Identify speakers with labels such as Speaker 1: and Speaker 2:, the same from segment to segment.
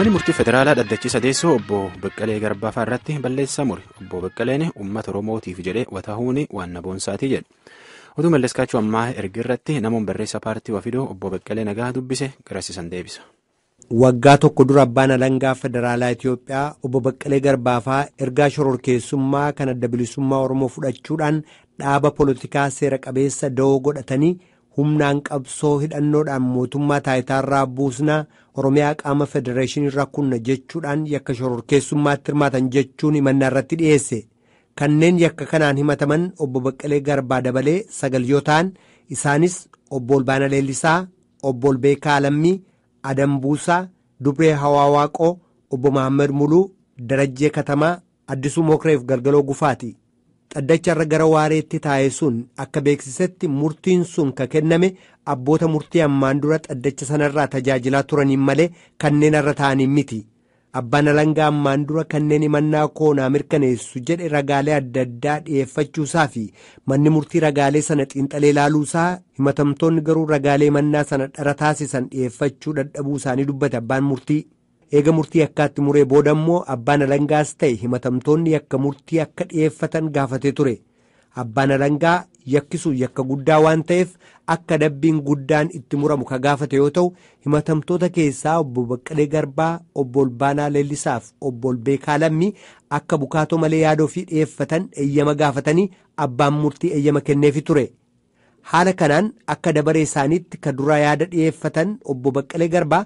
Speaker 1: Manni murtii federaalaa dhaddachi sadeessoo obbo Baqqalee Garbaafaa irratti balleessaa mure. Obbo Baqqaleen uummata Oromootiif jedhee watahuun waan na boonsaatii jedhe. Oduu Mallas Kaachoo ammaa erga irratti namoonni barreessaa paartii Wafidoo obbo Baqqalee Nagaa dubbise garasiisan deebisa.
Speaker 2: Waggaa tokko dura abbaan alangaa federaalaa Itiyoophiyaa obbo Baqqalee Garbaafaa ergaa shororkeessummaa kan adda bilisummaa Oromoo fudhachuudhaan dhaaba poolitikaa seera qabeessa da'oo godhatanii humnaan qabsoo hidhannoodhaan mootummaa taayitaarraa buusnaa Oromiyaa qaama federeeshiniirraa kunna jechuudhaan yakka shororkeessummaatti hirmaatan jechuun himannaa irratti dhiyeesse. Kanneen yakka kanaan himataman obbo Baqqalee Garbaa dabalee 9 yoo ta'an isaanis obbo Olbaana Leellisaa, obbo Olbeekaa Lammii, Adam Buusaa, Dubree Hawaa Waaqoo, obbo Mahammad Muluu, Darajjee Katamaa, Addisuu Mokreef Galgaloo Gufaati. Xaddacha irra gara waareetti taa'e sun akka beeksisetti murtiin sun ka kenname abboota murtii ammaan dura xaddacha sanarraa tajaajilaa turaniin malee kanneen irra ta'aniin miti. Abbaan alangaa ammaan dura kanneen himannaa koonaa mirkaneessu jedhe ragaalee adda addaa dhiyeeffachuusaa fi manni murtii ragaalee sana xiinxalee ilaaluusaa himatamtoonni garuu ragaalee himannaa sana dhara taasisan dhiyeeffachuu dadhabuu isaanii dubbate abbaan murtii. Eega murtii akkaatti muree booda immoo abbaan alangaas ta'e himatamtoonni yakka murtii akka dhiyeeffatan gaafatee ture. Abbaan alangaa yakkisuun yakka guddaa waan ta'eef akka adabbiin guddaan itti muramu ka gaafate yoo ta'u himatamtoota keessaa obbo Baqqalee Garbaa, obbo Olbaanaa Leellisaaf obbo Olbeekaa Lammii akka bukaatoo malee yaadoo fi dhiyeeffatan eeyyama gaafatanii abbaan murtii eeyyama kenneefi ture. Haala kanaan akka dabaree isaaniitti ka duraa yaada dhiyeeffatan obbo Baqqalee Garbaa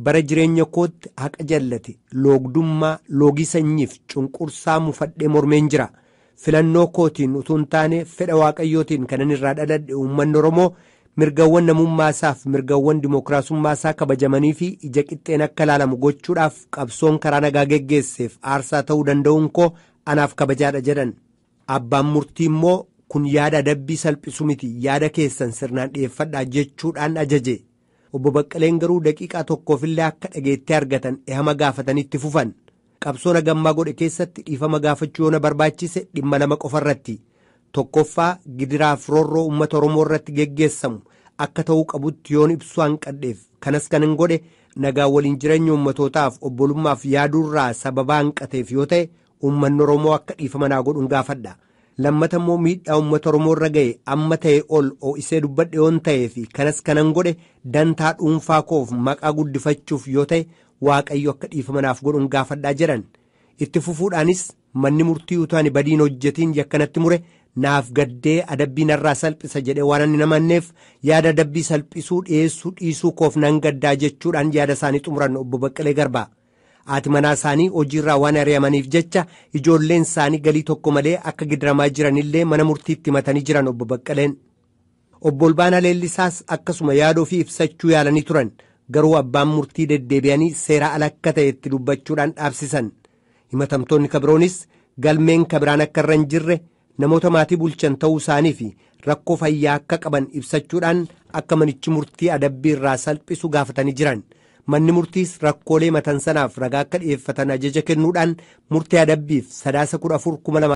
Speaker 2: bara jireenya kootti haqa jallate loogdummaa loogii sanyiif cunqursaa mufadhee mormeen jira. Filannoo kootiin utuu hin taane fedha waaqayyootiin kanan irraa dhaladhe uummanni Oromoo mirgawwan namummaasaaf mirgawwan dimookiraasummaasaa kabajamanii fi ija qixxeen akka ilaalamu gochuudhaaf qabsoon karaa nagaa geggeesseef aarsaa ta'uu danda'uun koo anaaf kabajaadha jedhan. Abbaan murtii immoo kun yaada adabbii salphisu miti yaada keessan sirnaan dhiyeeffadhaa jechuudhaan ajaje. Obbo Baqqaleen garuu daqiiqaa tokkoofillee akka dhageettee argatan ehama gaafatanii itti fufan. Qabsoo nagammaa godhe keessatti dhiifama gaafachuu yoo na barbaachise dhimma lama qofa irratti. Tokkoffaa gidiraaf roorroo uummata Oromoo irratti geggeessamu akka ta'uu qabutti yoon ibsuu hanqadheef kanas kan hin godhe nagaa waliin jireenya uummatootaaf obbolummaaf yaaduurraa sababa hanqateef yoo ta'e uummanni Oromoo akka dhiifama naa godhuun gaafadha. Lammata immoo miidhaa uummata Oromoo irra ga'e amma ta'e ol ho'isee dubbadhe yoon ta'ee fi kanas kanan godhe dantaa dhuunfaa koof maqaa guddifachuuf yoo ta'e Waaqayyo akka dhiifama naaf godhuun gaafadhaa jedhan. Itti fufuudhaanis manni murtii utuu ani badiin hojjetiin yakkanatti mure naaf gaddee adabbii narraa salphisa jedhee waan ani namanneef yaada adabbii salphisuu dhiyeessuu dhiisuu koof nan gaddaa jechuudhaan yaada isaanii xumuran obbo Baqqalee Garbaa. Haati manaa isaanii hojiirraa waan ari'amaniif jecha ijoolleen isaanii galii tokko malee akka gidiramaa jiranillee mana murtiitti himatanii jiran obbo Baqqaleen. Obbo Olbaanaa Leellisaas akkasuma yaadoo fi ibsachuu yaalanii turan. Garuu abbaan murtii deddeebi'anii seera ala akka ta'etti dubbachuudhaan dhaabsisan. Himatamtoonni kabiroonis galmeen kabiraan akka irra hin jirre namoota maatii bulchan ta'uu isaanii fi rakkoo fayyaa akka qaban ibsachuudhaan akka manichi murtii adabbii irraa salphisu gaafatanii jiran. Manni murtiis rakkoolee matan sanaaf ragaa akka dhiyeeffatan ajaja kennuudhaan murtii adabbiif sadaasa 14,2015